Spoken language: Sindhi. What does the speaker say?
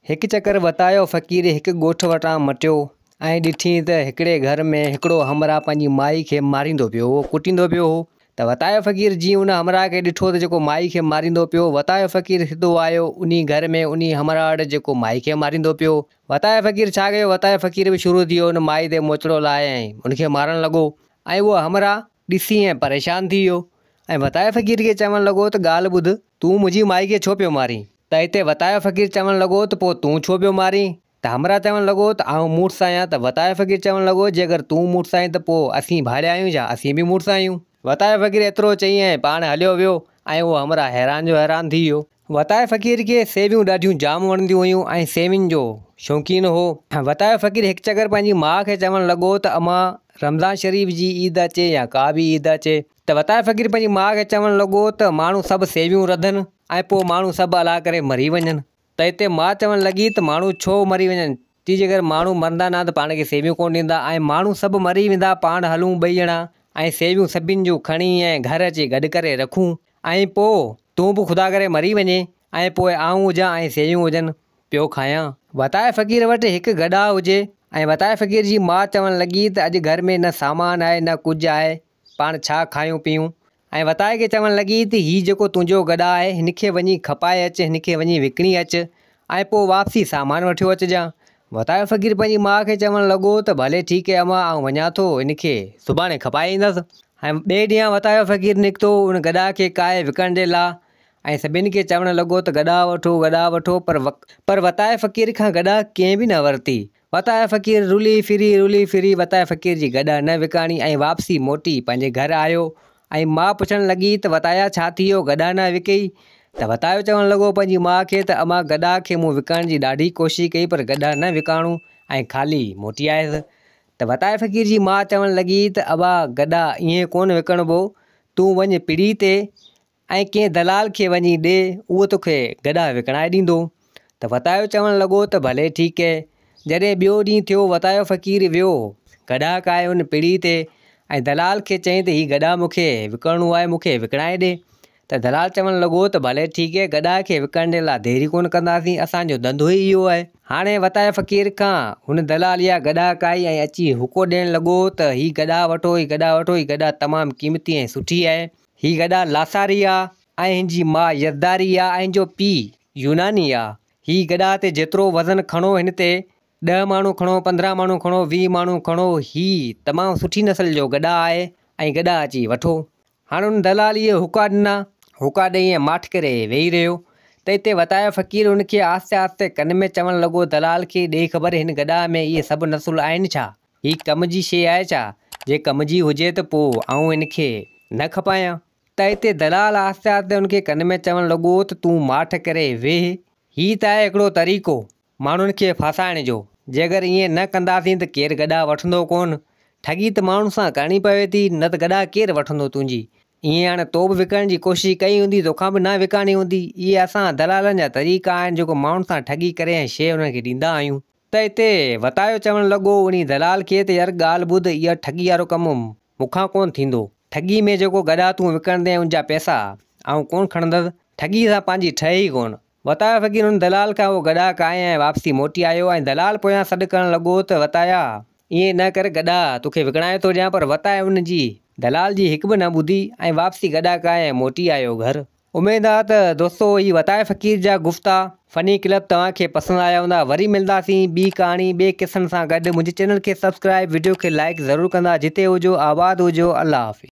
هڪ چڪر وتايو فقير هڪ ڳوٺ وٽان مٽيو ۽ ڏٺئين ته هڪڙي گهر ۾ هڪڙو همراهه پنهنجي مائي کي ماريندو پيو هو، ڪٽيندو پيو هو ته وتايو فقير جيئن ان همراهه کي ڏٺو ته جيڪو مائي کي ماريندو پيو هو، وتايو فقير سڌو آيو انهي گهر ۾ انهي همراهه وٽ جيڪو مائي کي ماريندو پيو هو. وتايو فقير ڇا ڪيو، وتايو فقير به شروع ٿي ويو ان مائي تي موچڙو لاهي ۽ ان کي مارڻ لڳو ۽ اهو همراهه ڏسي ۽ پريشان ٿي ويو ۽ وتايو فقير کي چوڻ لڳو ته ڳالهه ٻڌ تون منهنجي مائي کي ڇو پيو مارين؟ ته اتي وتايو فقير چوڻ لڳو ته پوء تون ڇو پيو مارين؟ ته همراهه چوڻ لڳو ته آئون مڙس آهيان ته وتايو فقير چوڻ لڳو جيڪر تون مڙس آهين ته پوء اسين ڀاڙيا آهيون ڇا اسين به مڙس آهيون. وتايو فقير ايترو چئي ۽ پاڻ هليو ويو ۽ اهو همراهه حيران جو حيران ٿي ويو. وتايو فقير کي سيويون ڏاڍيون جام وڻنديون هيون ۽ سيوين جو شوقين هو. وتايو فقير هڪ چڪر پنهنجي ماء کي چوڻ لڳو ته امان رمضان شريف جي عيد اچي يا ڪا به عيد اچي ته وتايو فقير پنهنجي ماء کي چوڻ لڳو ته ماڻهو سڀ سيويون رڌن ۽ پوء ماڻهو سڀ الله ڪري مري وڃن ته اتي ماء چوڻ لڳي ته ماڻهو ڇو مري وڃن چي جيڪر ماڻهو مرندا نه ته پاڻ کي سيويون ڪونه ڏيندا ۽ ماڻهو سڀ مري ويندا پاڻ هلون ٻئي ڄڻا ۽ سيويون سڀن جون کڻي ۽ گهر اچي گڏ ڪري رکون ۽ پوء تون به خدا ڪري مري وڃين ۽ پوء آئون هجان ۽ سيويون هجن پيو کايان. وتايي فقير وٽ هڪ گڏاهه هجي ۽ وتايي فقير جي ماء چوڻ لڳي ته اڄ گهر ۾ نه سامان آهي نه ڪجهه آهي پاڻ ڇا کايون پيئون؟ ۽ وتائي کي چوڻ لڳي ته هي جيڪو تنهنجو گڏهه آهي، هن کي وڃي کپائي اچ، هن کي وڃي وڪڻي اچ ۽ پوء واپسي سامان وٺيو اچجان. وتايو فقير پنهنجي ماء کي چوڻ لڳو ته ڀلي ٺيڪ اي امان، آئون وڃان ٿو، هن کي سڀاڻي کپائي ايندس. ۽ ٻئي ڏينهن وتايو فقير نڪتو ان گڏهه کي ڪاهي وڪڻڻ جي لاء ۽ سڀني کي چوڻ لڳو ته گڏهه وٺو، گڏهه وٺو، پر پر وتائي فقير کان گڏهه ڪنهن به نه ورتي. وتايو فقير رلي ڦري رلي ڦري وتايو فقير جي گڏهه نه وڪاڻي ۽ واپسي موٽي پنهنجي گهر آيو ۽ ماء پڇڻ لڳي ته وتايا ڇا ٿي ويو گڏهه نه وڪيئي ته وتايو چوڻ لڳو پنهنجي ماء کي ته امان گڏهه کي مون وڪڻڻ جي ڏاڍي ڪوشش ڪئي پر گڏهه نه وڪاڻو ۽ خالي موٽي آيس ته وتايو فقير جي ماء چوڻ لڳي ته ابا گڏهه ائين ڪونه وڪڻبو تون وڃ پڙي تي ۽ ڪنهن دلال کي وڃي ڏي، اهو توکي گڏها وڪڻائي ڏيندو. ته وتايو چوڻ لڳو ته ڀلي ٺيڪ اهي. جڏهن ٻيو ڏينهن ٿيو، وتايو فقير ويو گڏها ڪاهي ان پڙي تي ۽ دلال کي چيائين ته هي گڏها مون کي وڪڻڻو آهي، مون کي وڪڻائي ڏي. ته دلال چوڻ لڳو ته ڀلي ٺيڪ اهي، گڏها کي وڪڻڻ جي لاء ديري ڪونه ڪنداسين، اسان جو ڌنڌو ئي اهو آهي. هاڻي وتايو فقير کان هن دلال اها گڏها ڪاهي ۽ اچي هوڪو ڏيڻ لڳو ته هي گڏها وٺو، هي گڏها وٺو، هي گڏها تمام قيمتي ۽ سٺي آهي. هي گڏا لاساري آ ۽ هن جي ماء يزداري آ ۽ هن جو پيء يوناني آ. هي گڏا تي جيترو وزن کڻو هن تي ڏهه ماڻهو کڻو، 15 ماڻهو کڻو، 20 ماڻهو کڻو، هي تمام سٺي نسل جو گڏا آهي ۽ گڏا اچي وٺو. هاڻ ان دلال اهي هوڪا ڏنا. هوڪا ڏئي ۽ ماٺ ڪري ويهي رهيو ته اتي وتايو فقير هن کي آهستي آهستي ڪن ۾ چوڻ لڳو دلال کي ڏي خبر هن گڏا ۾ اهي سڀ نسل آهن ڇا؟ هي ڪم جي شيء آهي ڇا؟ جي ڪم جي هجي ته پوء آئون هن کي نه کپايان. ته اتي دلال آهستي آهستي هن کي ڪن ۾ چوڻ لڳو ته تون ماٺ ڪري ويهه. هي ته آهي هڪڙو طريقو ماڻهن کي ڦاسائڻ جو. جيڪر ائين نه ڪنداسين ته ڪير گڏا وٺندو ڪونه. ٺڳي ته ماڻهن سان ڪرڻي پوي ٿي، نه ته گڏا ڪير وٺندو تنهنجي. ائين هاڻي تو به وڪڻڻ جي ڪوشش ڪئي هوندي، توکان به نه وڪاڻي هوندي. اهي اسان دلالن جا طريقا آهن جيڪو ماڻهن سان ٺڳي ڪري ۽ شيء انهن کي ڏيندا آهيون. ته اتي وتايو چوڻ لڳو انهي دلال کي ته يار ڳالهه ٻڌ اها ٺڳي وارو ڪم مون کان ڪونه ٿيندو. ٺڳي ۾ جيڪو گڏا تون وڪڻندين ان جا پئسا آئون ڪونه کڻندس. ٺڳي سان پنهنجي ٺهي ئي ڪونه. وتايو فقير ان دلال کان اهو گڏا ڪاهي ۽ واپسي موٽي آيو ۽ دلال پويان سڏ ڪرڻ لڳو ته وتايا ائين نه ڪر گڏا توکي وڪڻائي ٿو ڏيان پر وتائي ان جي دلال جي هڪ به نه ٻڌي ۽ واپسي گڏا ڪاهي ۽ موٽي آيو گهر. اميد آ ته دوستو هي وتائي فقير جا گفتا فني ڪلپ توهان کي پسند آيا هوندا وري ملداسين ٻي ڪهاڻي ٻي قصن سان گڏ منهنجي چينل کي سبسڪرائب وڊيو کي لائيڪ ضرور ڪندا جتي هجو آباد هجو الله حافظ.